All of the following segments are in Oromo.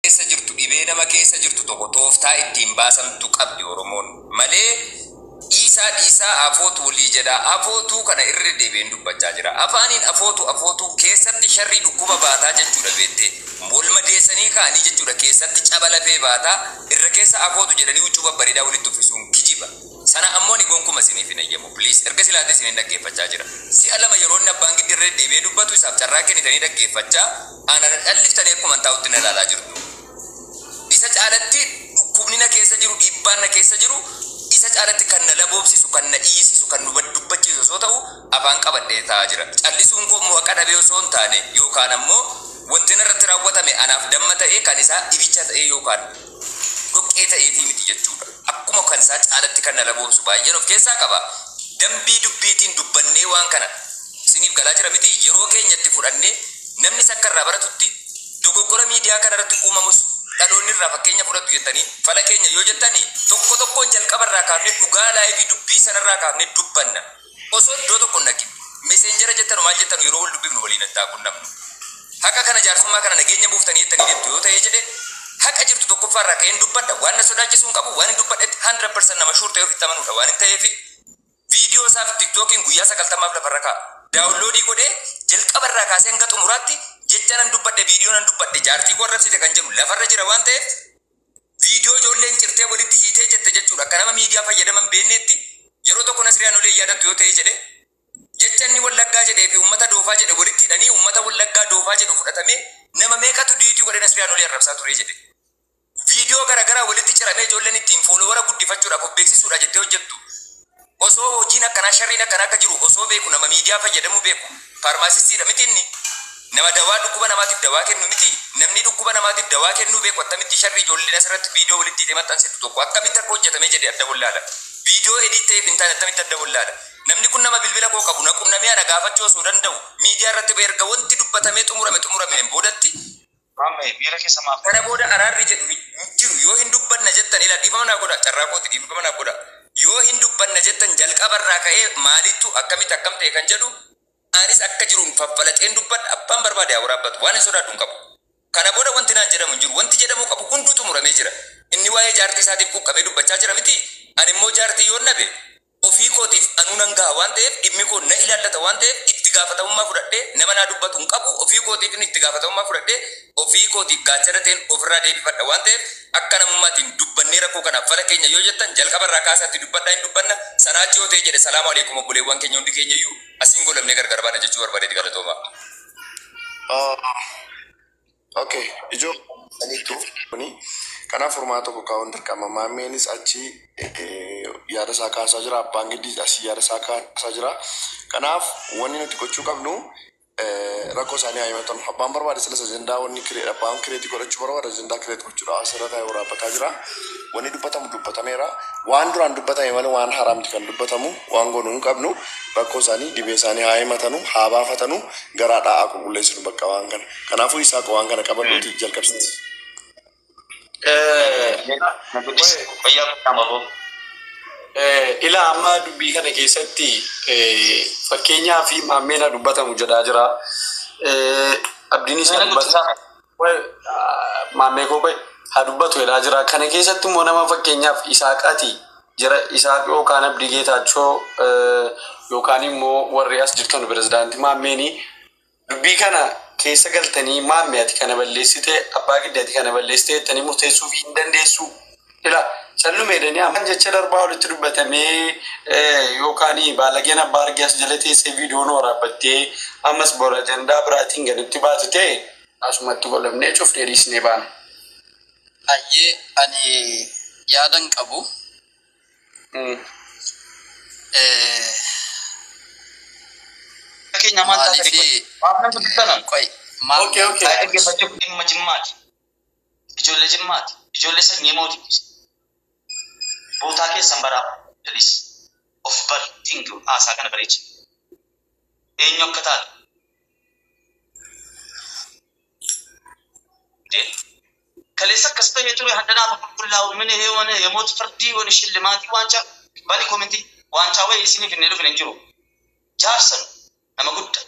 Keessa jirtu dhibee nama keessa jirtu tokko tooftaa ittiin baasantu qabdi Oromoon malee dhiisaa dhiisaa afootu walii jedhaa afootuu kana irra deddeebi'een dubbachaa jira afaaniin afootu afootuu keessatti sharrii dhukkuba baataa jechuudha beettee wal madeessanii ka'anii jechuudha keessatti caba lafee baataa irra keessa afootu jedhanii huccuu babbareedaa walitti uffisuun kijiba sana ammoo ani gonkuma isiniif hin ayyamu please erga silaatii isinin dhaggeeffachaa jira si'a lama yeroo inni abbaan giddi irra deddeebi'ee dubbatu isaaf carraa kennitanii dhaggeeffachaa Ana na calliftanii akkuman taa'utti na ilaalaa jirtu. Isa caalatti dhukkubni na keessa jiru, dhiibbaan na keessa jiru, isa caalatti kan na laboobsisu, kan na iyyisiisu, kan nu dubbachiisu osoo ta'u afaan qabadhee taa'aa jira. Callisuun koo immoo haqa dhabee osoo hin taane yookaan ammoo wanti narratti raawwatame anaaf damma ta'ee kan isaa ibicha ta'ee yookaan dhoqqee ta'eefii miti jechuudha. Akkuma kan isaa caalatti kan na laboobsu baay'een of keessaa qaba. Dambii dubbiitiin dubbannee waan kana isiniif galaa jira miti yeroo keenya itti fudhannee namnis akka irraa baratutti dogoggora miidiyaa kana irratti uumamus dhaloonni irraa fakkeenya fudhatu jettanii fala keenya yoo jettani tokko tokkoon jalqaba irraa kaafnee dhugaa laayivii dubbii sanarraa kaafnee dubbanna. Osoo iddoo tokko hin dhaqin meseenjera jettanu maal jettanu yeroo wal dubbifnu waliin addaa qunnamnu. Haqa kana jaarsummaa kana nageenya buuftanii jettanii deemtu yoo ta'ee jedhe haqa jirtu tokkoffaa irraa ka'een dubbadha waan na sodaachisuu hin qabu waan hin dubbadhetti 100% nama shuur ta'ee ofitti amanuudha waan hin ta'eefi viidiyoo isaaf tiktookiin guyyaa 90f lafarra kaa'a. Daawunloodii godhee jalqaba irraa kaasee hanga xumuraatti jecha nan dubbadhe viidiyoo nan dubbadhe jaartii koo arrabsite kan jedhu lafarra jira waan ta'eef Viidiyoo ijoolleen cirtee walitti hiitee jette jechuudha. Akka nama miidiyaa fayyadama hin beekneetti yeroo tokko Nasriyaan olee yaadattu yoo ta'ee jedhe jecha inni Wallaggaa jedhee fi uummata Doofaa jedhe walitti hidhanii uummata Wallaggaa Doofaa jedhu fudhatamee nama meeqatu diitii godhee Nasriyaan olee arrabsaa turee jedhe. Viidiyoo garaagaraa walitti ciramee ijoolleen ittiin foolowara guddifachuudhaaf of beeksisuudha jettee hojjettu. Osoo hojiin akkanaa sharriin akkanaa akka jiru osoo beeku nama miidiyaa fayyadamuu beeku faarmaasistiidha miti inni? Nama dawaa dhukkuba namaatiif dawaa kennu miti? Namni dhukkuba namaatiif dawaa kennuu beeku attamitti sharrii ijoolleen asirratti viidiyoo walitti hidhee maxxansitu tokko akkamitti akka hojjetamee jedhe adda wallaala? Viidiyoo edit ta'eef hin taane attamitti adda wallaala? Namni kun nama bilbila koo qabu na qunnamee ana gaafachuu osoo danda'u miidiyaa irratti ba'ee erga wanti dubbatamee xumurame xumurameen boodatti Maammee miira keessa maaf Kana booda araarri jedhu hin jiru. Yoo hin dubbanna jettan ilaa dhiifama naa godha carraa kooti dhiifama naa godha. Yoo hin dubbanna jettan jalqaba irraa ka'ee maalittu akkamitti akkam ta'e kan jedhu anis akka jiruun faffalaxeen dubbadha abbaan barbaade haa waraabbatu waan hin sodaadhu hin qabu. Kana booda wanti naan jedhamu hin jiru. Wanti jedhamuu qabu hunduu xumuramee jira. Inni waa'ee jaartii isaatiif quuqqamee dubbachaa jira mitii? Ani immoo jaartii yoon dhabe Ofii kootiif anuu nan gaha waan ta'eef, dhimmi koo na ilaallata waan ta'eef, itti gaafatamummaa fudhadhee nama naa dubbatu hin qabu, ofii kootiifin itti gaafatamummaa fudhadhee ofii kootiif gaachana ta'een ofirraa deebifadha waan ta'eef, akka namummaatiin dubbannee rakkoo kanaaf fala keenya yoo jettan jalqaba irraa kaasaatti dubbadhaa hin dubbanna, sanaa achi yoo ta'e jedhe salaamu aleekum obboleewwan keenya hundi keenyayyuu asiin goolabnee gargar baana jechuu barbaadeeti galatoomaa. Okay, ijoo saniitu kuni kanaaf furmaata tokko kaa'uun dirqama. Maammeenis achi yaada isaa kaasaa jira, abbaan giddiis asii yaada isaa kaasaa jira. Kanaaf wanni nuti gochuu qabnu rakkoo isaanii haa himatan. Abbaan barbaade silas ajandaa wanni kiree abbaan kireetii godhachuu barbaade ajandaa kireet gochuudha. Asirra taa'ee waraabbataa jira. Wanni dubbatamu dubbatameera. Waan duraan dubbatame malee waan haaraa miti kan dubbatamu. Waan goonu hin qabnu. Rakkoo isaanii dhibee isaanii haa himatanu, haa baafatanu, garaadhaa haa qulqulleessinu bakka waan kana. Kanaafuu Isaaq waan kana qabadhuuti jalqabsiisi. Na guddisi. Fayyaa guddaa maboo. Ilaa amma dubbii kana keessatti fakkeenyaa fi maammeen haa dubbatamu jedhaa jira. Abdiinis haa Na dubbatamu. guddisaa. Maammee koo qoy haa dubbatu jedhaa jira. Kana keessatti immoo nama fakkeenyaaf Isaaqaati jira Isaaq yookaan Abdii Geetaachoo yookaan immoo warri as jirtan pirezidaantii maammeeni dubbii kana keessa galtanii maamme ati kana balleessite abbaa giddi ati kana balleessite jettanii murteessuuf hin dandeessu. Ila calluma jedhanii amma jecha darbaa walitti dubbatamee yookaan baalageen abbaa argee as jala teessee viidiyoon waraabbattee ammas bor ajandaa biraatiin gaditti baatu ta'e asumatti godhamnee cufnee dhiisnee baana. Hayyee ani yaadan qabu. Keenya maal taatanii Maaliif maaf na dubbisanan? qoy maal Okay, okay. Taa'ee dhaggeeffachuuf dhimma Jimmaati. Ijoollee Jimmaati. Ijoollee sanyii mootiiti. Bootaa keessan baraa. Please. Of bari. Think haasaa kana bareechi. Eenyu akka taate. Kaleessa akkas ta'ee ture hadha naaf qulqullaa'u mini heewana yemoot firdii wani shillimaatii waancaa bani komintii waancaa wayii isiniif hin dhufne hin jiru. Jaarsa nu nama gudda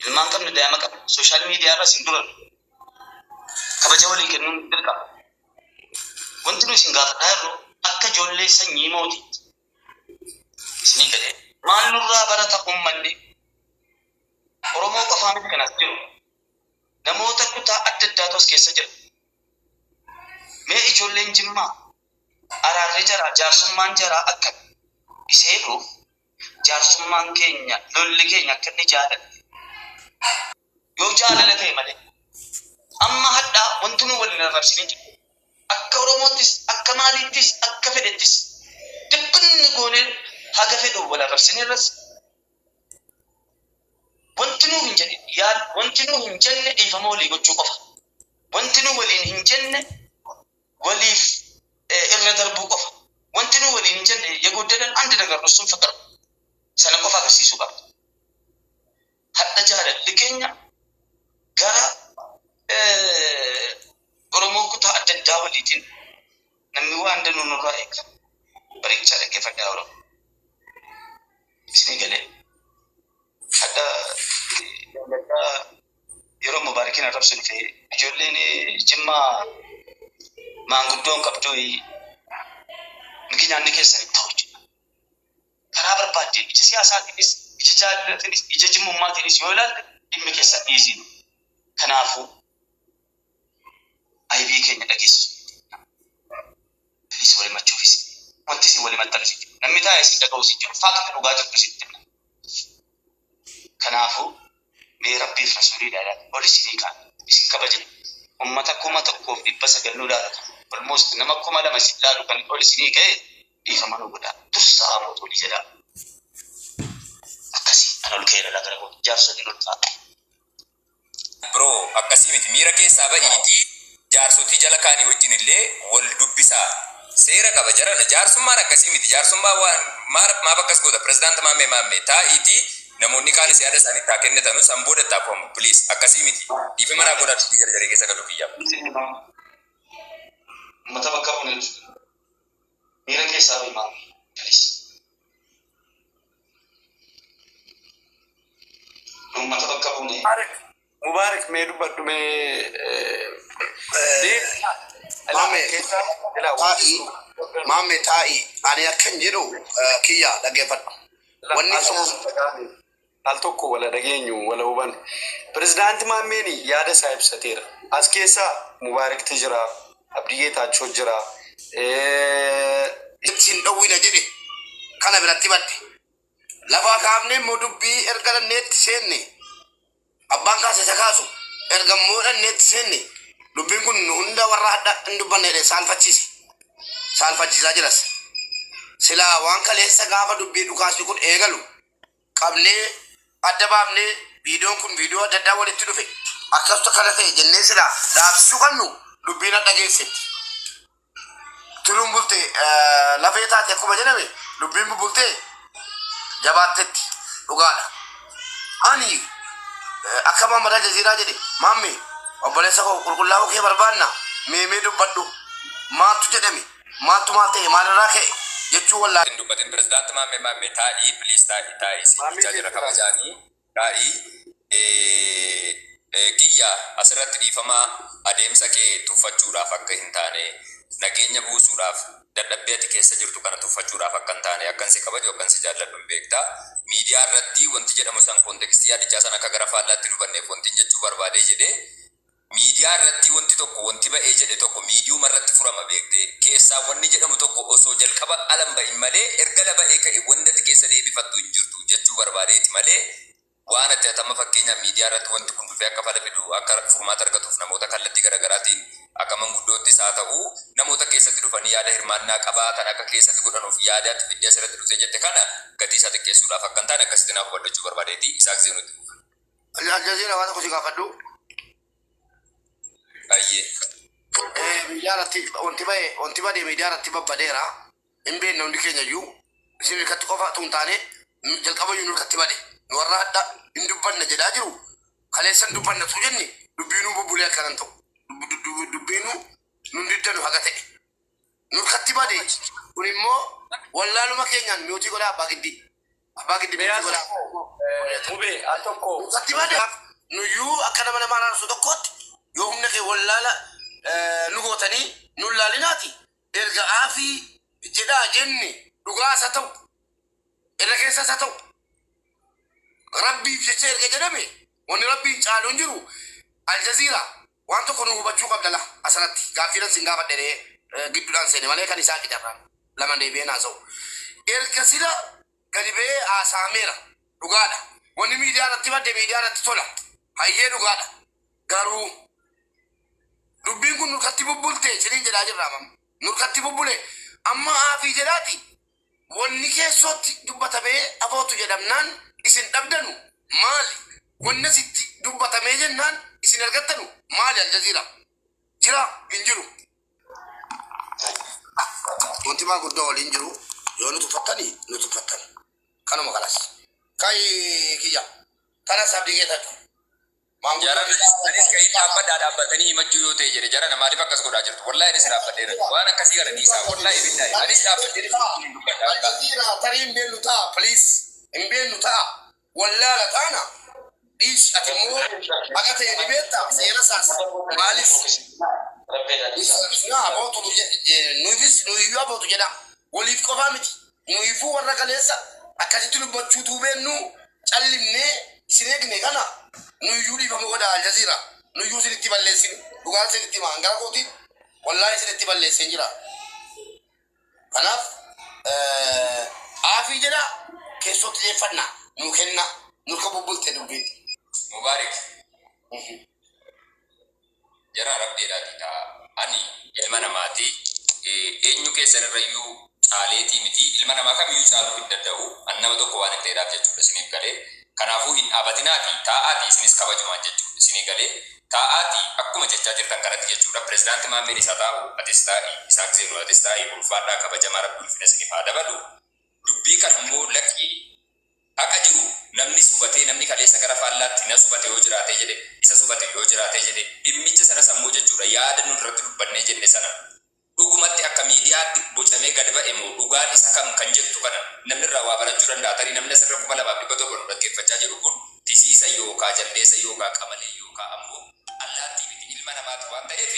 ilmaan qabna daa'ima qabna sooshaal miidiyaa irra isin dura nu. Kabaja walii kennuun dirqama. Wanti nuyi isin gaafadhaa jirru akka ijoollee sanyii mootiitti. Isinii galee maal nurraa barata uummanni? Oromoo qofaa miti kan as jiru. Namoota kutaa adda addaatu as keessa jira. Mee ijoolleen Jimmaa araarri jaraa, jaarsummaan jaraa akka iseeruuf, jaarsummaan keenya, lolli keenya akka inni jaalala. Yoo jaalala ta'e malee amma hadhaa wanti nu waliin arrabsine jiru. Akka Oromoottis, akka maaliittis, akka fedhettis dhibbinni goonee haga fedhu wal arrabsine irras wanti nu hin jedhin yaad, wanti nu hin jenne dhiifama walii gochuu qofa. Wanti nu waliin hin jenne waliif irra darbuu qofa. Wanti nu waliin hin jenne የጎደለን አንድ ነገር ነው፣ እሱም ፍቅር ነው። Sana qofa agarsiisuu qabna. Hadha jaalalli keenya gara Oromoo kutaa adda addaa waliitiin namni waan danuu nurraa eega. Bareechaa dhaggeeffadhaa Oromoo. Isinii galee hadha jaalladhaa yeroo Mubaarakiin arrabsu dhufe, ijoolleen Jimmaa maanguddoon qabdu nyaanni keessan hin ta'u jechuudha. Karaa barbaaddeen ija siyaasaatiinis, ija jaalalaatiinis, ija jimmummaatiinis yoo ilaalle dhimmi keessan dhiisiinu. Kanaafuu aybii keenya dhageessisu. Please, wal himachuufis wanti isin wal himattan isin jiru. Namni taa'ee isin dhaga'u isin jiru. Fact dhugaa jirtu isin himna. Kanaafuu mee Rabbiif rasuulii ol isinii kaan isin kabajna. Uummata 1900 nu ilaalu kan, almost nama 2000 isin ilaalu kan ol isinii ka'e dhiifama nu godhaa. Dursaa mootii jedhaa. Akkasii an ol ka'eera gara koo jaarsoliin ol ta'a. Bro, akkasii miti, miira keessaa ba'iitii jaarsotii jala kaanii wajjin illee wal dubbisaa. Seera qaba jarana, jaarsummaan akkasii miti. Jaarsummaa waan maaf akkas goota? Pirezidaant Maammee, Maammee, taa'iitii namoonni kaanis yaada isaanii taa kennitanu, san booda taafamu, please. Akkasii miti, dhiifama naa godhaa, dubbii jarjaree keessa galu kiyyaaf. Uummata bakka bu'uun miira keessaa ba'i maal? Please. Uummata bakka bu'uun Mubaarak, Mubaarak, mee dubbadhu mee. Maame taa'ii, maame taa'ii, ani akkan jedhu kiyya dhaggeeffadhu. Wanni Al tokko wala dhageenyu, wala hubannu. Pirezidaanti Maammeen yaada isaa ibsateera. As keessa Mubaarakti jira, Abdii Geetaachoo jira. Sin dhowwina jedhe kana biratti badde. Lafaa kaafnee immoo dubbii erga dhanneetti seenne, abbaan kaase isa kaasu, erga immoo dhanneetti seenne, dubbiin kun nu hunda warra hadda hin dubbanne jedhe saalfachiise. Saalfachiisaa jiras. Silaa waan kaleessa gaafa dubbii dhukaasni kun eegalu qabnee adda baafnee, viidiyoon kun viidiyoo adda addaa walitti dhufe akkasuma kana ta'e jennee silaa dhaabsisuu qabnu, dubbiin adda geessetti. Tuluun bulte lafee taate akkuma jedhame, dubbiin bubultee jabaattetti dhugaadha. Ani akka Maammadaa Jaziiraa jedhe, maamme obboleessa koo qulqullaa'uu kee barbaanna, meemee dubbadhu, maaltu jedhame, maaltu maal ta'e, maalirraa ka'e jechuu wallaa. Hin dubbatin pirezidaanti Maammee. Maammee, taa'ii, please, taa'ii, taa'ii, si Maammee jechaa jira jira. Kabajaanii taa'ii. Kiyya asirratti dhiifama, adeemsa kee tuffachuudhaaf akka hin taane, nageenya buusuudhaaf, dadhabbii ati keessa jirtu kana tuffachuudhaaf akka hin taane, akkan si kabaju, akkan si jaalladhu hin beektaa. Miidiyaa irratti wanti jedhamu san context yaadichaa san akka gara faallaatti hubanneef wanti jechuu barbaadee jedhee, miidiyaa irratti wanti tokko, wanti ba'ee jedhe tokko miidiyuma irratti furama beektee. Keessaa wanni jedhamu tokko osoo jalqaba alan ba'in malee erga laba'ee ka'e wanti ati keessa deebifattu hin jirtu jechuu barbaadeeti malee, waan ati atama fakkeenyaaf miidiyaa irratti wanti kun dhufee akka fala fidu, akka furmaata argatuuf, namoota kallattii garaagaraatiin akka manguddoottis haa ta'u namoota keessatti dhufanii yaada hirmaannaa qabaatan akka keessatti godhanuuf yaada ati fiddee asirratti dhuftee jette kana gatii isaa xiqqeessuudhaaf akka hin taane akkasitti naaf hubadhachuu barbaadeeti. Isaak Zeenutti fufa. Aljazeera, waan tokko si gaafadhu. Baay'ee. Miidiyaa irratti wanti ba'e, wanti bade miidiyaa irratti babbadeera. Hin beekne hundi keenya iyyuu, isin hirkatti qofa otoo hin taane jalqaba iyyuu nu hirkatti bade. Nu warra hadda hin dubbanna jedhaa jiru, kaleessa hin dubbanna tu jenne, dubbiinuu bubbulee akkanan ta'u. Dubbiinuu nun diddanu haga ta'e. Nu hirkatti bade, kun immoo wallaaluma keenyaan. Mute godhaa abbaa giddii. Abbaa giddii, mute godhaa. Mubee, al tokko. Nurkatti bade, nuyyuu akka nama nama araarsu tokkotti yoo humna kee wallaala nu gootanii nu laalinaati. Erga aafii jedhaa jenne dhugaas haa ta'u, irra keessas haa ta'u, rabbiif jecha erga jedhame wanni rabbiin caalu hin jiru. Aljaziira, waan tokko nu hubachuu qabda. La asirratti gaaffiidhaan sin gaafadhe, gidduudhaan seene malee kan isaa qidarraan lama deebi'een haasa'u. Erga sila gadi ba'ee haasa'ameera, dhugaadha. Wanni miidiyaa irratti badde miidiyaa irratti tola, hayyee, dhugaadha. Garuu dubbiin kun nurkatti bubbulte isiniin jedhaa jirra. Amma nurkatti bubbule. Amma aafii jedhaati wanni keessootti dubbatamee afootu jedhamnaan isin dhabdanu maali? Wanni asitti dubbatamee jennaan isin argattanu maali? Aljaziira jira hin jiru. Wanti maa guddoo waliin jiru, yoo nu tuffattani nu tuffattan, kanuma kalas kai kiyya kanas abdii keetatu. Jara, anis ka'ii dhaabbadhaa, dhaabbatanii himachuu yoo ta'e jedhe. Jara, maaliif akkas godhaa jirtu? Wallaahi anis dhaabbadheera. Waan akkasii kana dhiisaa. Wallaahi billaahi anis dhaabbadheera. Dubbadhaa. Aljaziira, tarii hin beeknu ta'a, please, hin beeknu ta'a, wallaala taana dhiis. Ati immoo haqa ta'e ni beekta, seera isaas maalis na abootu nuufis nuyiyyuu abootu jedha. Waliif qofaa miti, nuyiifuu warra kaleessa akkasitti dubbachuutuu beennu callimnee isin eegne kana nuyiyyuu dhiifama godha. Aljaziira, nuyiyyuu isinitti balleessine, dhugaan isinitti hima, hangara kootiin wallaahi isinitti balleesseen jira. Kanaaf aafii jedha, keessootti xiyyeeffannaa nu kenna, nurka bubbulte dubbiin. Mubaarik. Jara, rabbiidhaati ta'a. Ani ilma namaati. Eenyu keessan irrayyuu caaleetii miti. Ilma namaa kamiyyuu caaluu hin danda'u. An nama tokko waan hin ta'eedhaaf jechuudha, isiniif galee. Kanaafuu hin dhaabatinaati, taa'aati, isinis kabajumaan jechuudha, isinii galee. Taa'aati, akkuma jechaa jirtan kanatti jechuudha. Pirezidaanti Maammeen isaa taa'u, atis taa'i, Isaaq Zeenuu atis taa'i, ulfaadhaa, kabajamaa, rabbi ulfina isiniif haa dabalu. Dubbii kana immoo lakkii, haqa jiru namni subatee, namni kaleessa gara faallaatti na subate yoo jiraatee jedhe, isa subate yoo jiraatee jedhe, dhimmicha sana sammuu jechuudha, yaada nu irratti dubbannee jenne sana dhugumatti akka miidiyaatti bocamee gad ba'e moo dhugaan isa kam kan jettu kana namni irraa waa barachuu danda'a. Tarii namni asirra 2700 nu dhaggeeffachaa jiru kun tisiisa yookaa jaldeessa yookaa qamalee yookaa ammoo allaattii miti, ilma namaati waan ta'eef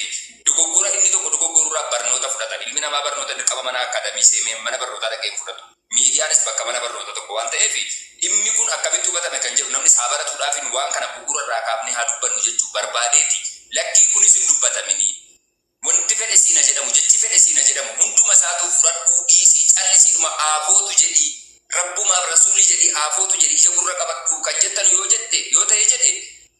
dogoggora inni tokko dogoggorurraa barnoota fudhata. Ilmi namaa barnoota dirqama mana akkaadamii seenee mana barnootaa dhaqee hin fudhatu. Miidiyaanis bakka mana barnoota tokko waan ta'eef dhimmi kun akkamitti hubatame kan jedhu namni isaa baratuudhaaf waan kana bu'uura irraa kaafnee haa dubbannu jechuu barbaadeeti. Lakkii, kunis hin dubbataminii. Wanti fedhe siina jedhamu, jechi fedhe siina jedhamu, hunduma isaatu fudhadhuu dhiisii, callisiidhuma aafootu jedhii, rabbumaaf rasuulii jedhii, aafootu jedhii, ija gurra qabadhu kan jettan yoo jette yoo ta'e jedhe,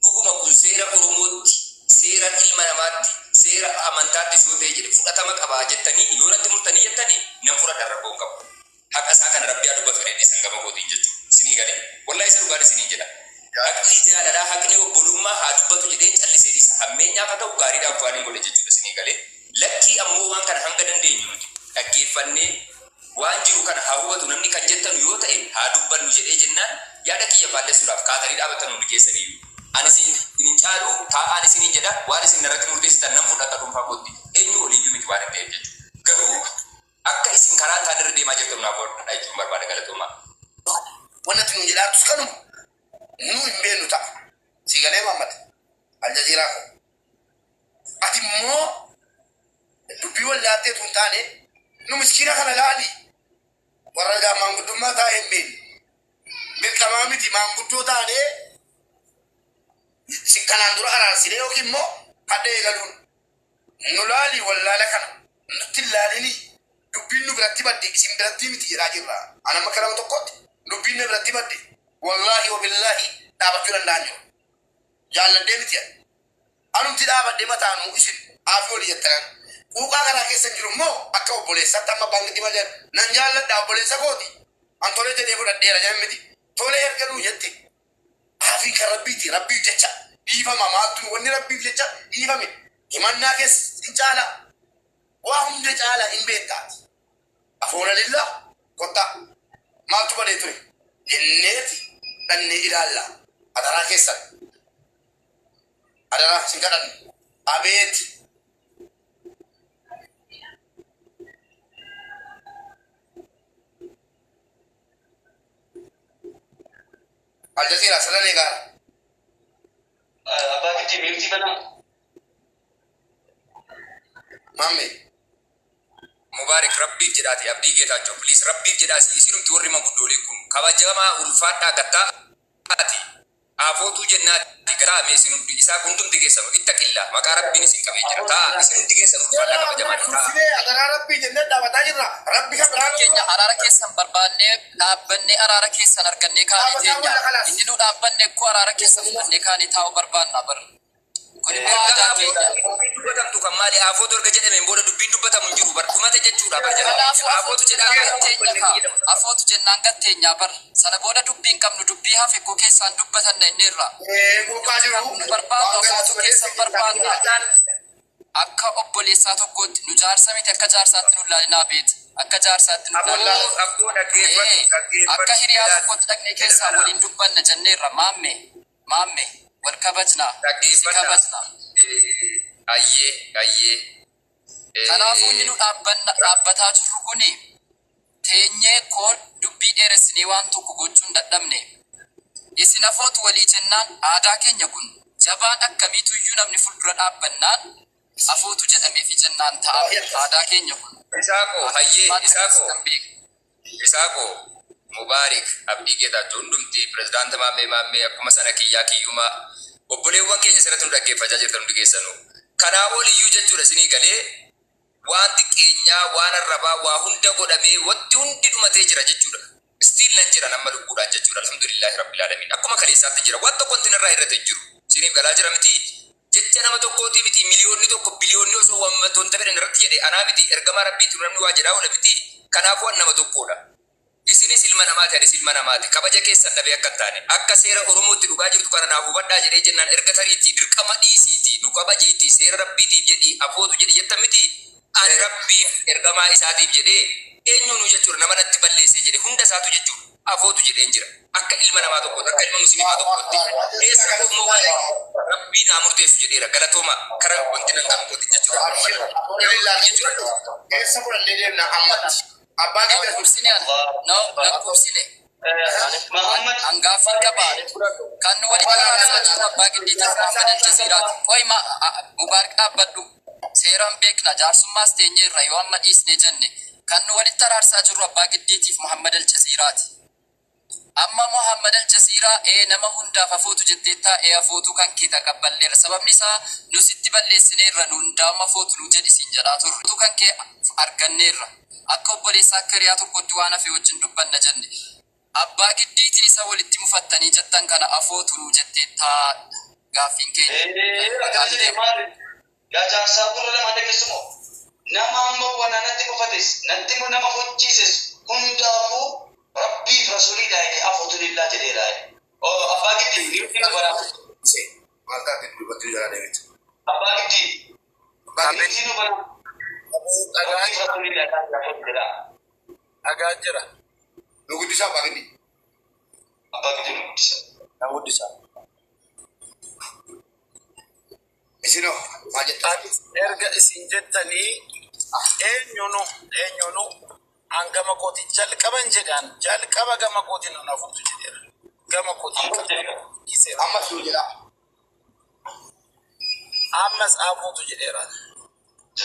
dhuguma kun seera Oromootti, seera ilma namaatti, seera amantaattis yoo ta'e jedhe fudhatama qabaa jettanii yoo natti murtanii jettanii, nan fudhadha, rakkoon qabu. Haqa isaa kana rabbi haa dubbatu jedhee san gama kootiin jechuudha. Isinii galee, wallahi isa dhugaan isiniin jedha. Haqni jaalalaa, haqni obbolummaa haa dubbatu jedhee callisee dhiisa. Hammeenyaaf haa ta'u, gaariidhaaf waan hin godhe jechuudha, isinii galee. Lakkii, ammoo waan kana hanga dandeenyu nuti dhaggeeffannee waan jiru kana haa hubatu namni kan jettanu yoo ta'e, haa dubbannu jedhee jennaan, yaada kiyya faallessuudhaaf kaatanii dhaabatan hundi keessaniyyuu. Ani isin hin caalu, taa'aan isiniin jedha. Waan isin irratti murteessitan nan fudhadha dhuunfaa kootti. Eenyu oliiyyuu miti waan hin ta'eef jechuudha. Garuu akka isin karaa isaan irra deemaa jirtan naaf hodhaa jechuun barbaada, galatoomaa. Wanni ati nuun jedhaartus kanuma nu hin beeknu ta'a. Si galee, Muhammad Aljaziiraa ko. Ati immoo dubbii wallaatteetu hin taane, nu miskiina kana laali, warra gaa maanguddummaa taa'ee hin beeknu. Dirqamaa miti maanguddoo taanee si kanaan dura araarsine yookiin immoo hadha eegaluun nu laali, wallaala kana nutti hin laalinii, dubbiin nu biratti badde, isin biratti miti jedhaa jirra. Ani amma akka nama tokkotti dubbiin na biratti badde, wallaahi wabillaahi, dhaabachuu danda'an jiru. Jaalladhee miti ani. Anumti dhaabadhe mataanuu isin aafii olii jettanan. Quuqaa garaa keessa hin jiru immoo akka obboleessaatti amma abbaan giddi malee nan jaalladha, obboleessa kooti. An tolee jedhee fudhadheera jedhan miti. Tolee erga nuu jette, aafiin kan rabbiiti, rabbiif jecha dhiifama, maaltu wanni rabbiif jecha dhiifame himannaa keessa hin caala. Waa hunda caala hin beektaati. Afoona lillaa kottaa maaltu badee ture jenneeti dhannee ilaalla. Adaraa keessan. Adaraa isin kadhanne. Abeet. Aljazeera sadan eegaara. Abbaa giddii mute banaa. Maammee. Mubaarik, rabbiif jedhaati, Abdii Geetaachoo, please, rabbiif jedhaasi, isinumti warri manguddoolee kun kabajamaa ulfaadhaa gattaati. Afootuu jennaati gataa isinumti isaa hundumti keessanu ittaqillaa maqaa rabbiin isin qabee jira. Taa isinumti keessan ulfaadhaa kabajamaa taa. Tursinee adaraa rabbii jennee dhaabataa jirra. Rabbi kan biraa Keenya araara keessan barbaannee dhaabbannee araara keessan argannee kaanee teenya. Inni nu dhaabbanne koo araara keessa fudhannee kaanee taa'uu barbaanna bar. Kun immoo Erga aadaa keenya. dubbiin dubbatamtu kan maali? Afootu erga jedhameen booda dubbiin dubbatamu hin jiru bar, dhumate jechuudha bar jala. Kanaafuu Afootu afootu jedhaa jennaan gatteenya kaa. Afootu jennaan gatteenyaa bar. Sana booda dubbiin qabnu dubbii hafe koo keessaan dubbatanna inni irra. Gurbaa jiru. Nu barbaannu afootu keessan barbaanna. Akka obboleessaa tokkootti nu jaarsa miti, akka jaarsaatti nu laalinaa beet. Akka jaarsaatti nu laalinaa. Abboo, abboo, dhaggeeffadhu, dhaggeeffadhu. Akka hiriyaa tokkotti dhaqnee keessaa waliin dubbanna jenneerra, maamme, maamme, wal kabajna, si Dhaggeeffadha. kabajna. Ayyee, ayyee. Kanaafuu inni nu dhaabbanna dhaabbataa jirru kuni teenyee koo dubbii dheeressinee waan tokko gochuu hin dadhabne. Isin afootu walii jennaan aadaa keenya kun jabaan akkamiituyyuu namni fuuldura dhaabbannaan afootu jedhameefi jennaan ta'a, aadaa keenya kun. Isaaqoo, hayyee, Maal Isaaqoo. kan beeku. Isaaqoo, Mubaarik, Abdii Geetaachoo, hundumti pirezidaanta Maammee, Maammee, akkuma sana kiyyaa kiyyumaa, obboleewwan keenya sirratti nu dhaggeeffachaa jirtan hundi keessanuu. Kanaa oliyyuu jechuudha isinii galee waan xiqqeenyaa, waan arrabaa, waa hunda godhamee wanti hundi dhumatee jira jechuudha. Still nan jira nama lubbuudhaan jechuudha. Alhamdulillahi rabbil alamin. Akkuma kaleessaatti jira. Waan tokko wanti narraa irratti hin jiru. Isiniif galaa jira miti. Jecha nama tokkootii miti, miliyoonni 1 biliyoonni osoo wanta fedhan irratti jedhe anaa miti, ergamaa rabbiitu namni waa jedhaa oola miti. Kanaafuu an nama tokkodha. Isinis ilma namaati, anis ilma namaati. Kabaja keessan dhabee akka hin taane. Akka seera Oromootti dhugaa jirtu kana naaf hubadhaa jedhee jennaan, erga tariitti dirqama dhiisiiti nu kabajiiti seera rabbiitiif jedhii afootu jedhi jettan miti. Ani rabbiif ergamaa isaatiif jedhee eenyuunu jechuudha nama natti balleessee jedhe hunda isaatu jechuudha. Afootu jedheen jira. Akka ilma namaa tokkootti, akka ilma musliimaa tokkootti. Keessa koo immoo waan rabbiin haa murteessu jedheera. Galatooma kara wanti nan qabu kooti jechuudha. Jechuudha. Keessa fudhannee deemna ammatti. Abbaan keenya Lakkoofsine ana. No, lakkoofsine. Muhammad. Hangaafii qaba. Kan nu walitti araarsaa jiru abbaa giddiitiif Muhammad Aljaziiraati. Qoy ma Mubaarak, dhaabbadhu. Seeraan beekna, jaarsummaas teenyeerra yoo amma dhiisne jenne. Kan nu walitti araarsaa jirru abbaa giddiitiif Muhammad Aljaziiraati. Amma Muhammad Aljaziiraa ee nama hundaaf afootu jettee taa'ee afootuu kan kee taqabballeerra. Sababni isaa nu sitti balleessineerra, nu hundaa'uma afootu nu jedhisiin jedhaa turre. Afootuu kan kee arganneerra. Akka obboleessaa, akka hiriyaa tokkotti waan hafe wajjin dubbanna jenne. Abbaa giddiitiin isa walitti mufattanii jettan kana afootu nu jettee taa gaaffiin keenya. Akkana jedhee maali? Yaa jaarsaa, gurra lama dhageessumoo? Nama amma wana natti mufates, natti nama hojjiises hundaafuu rabbiif rasuulii jedhee afootu lillaa jedheera. Oh, abbaa giddii ni nu bara. Maal taate dubbachuu jala deemte? Abbaa giddii ni nu bara. Rabbiif rasuulii jedhee afootu jedha. Dhagaa jira. Nu guddisaa abbaa giddii. Abbaa giddii nu guddisa. Na guddisa. Isinoo maal jettaa? Erga isin jettanii eenyunu an gama kootiin jalqaban jedhaan, jalqaba gama kootiin nan afurtu jedheera. Gama kootiin dhiiseera. Ammas nu jedhaa. Ammas afuutu jedheera.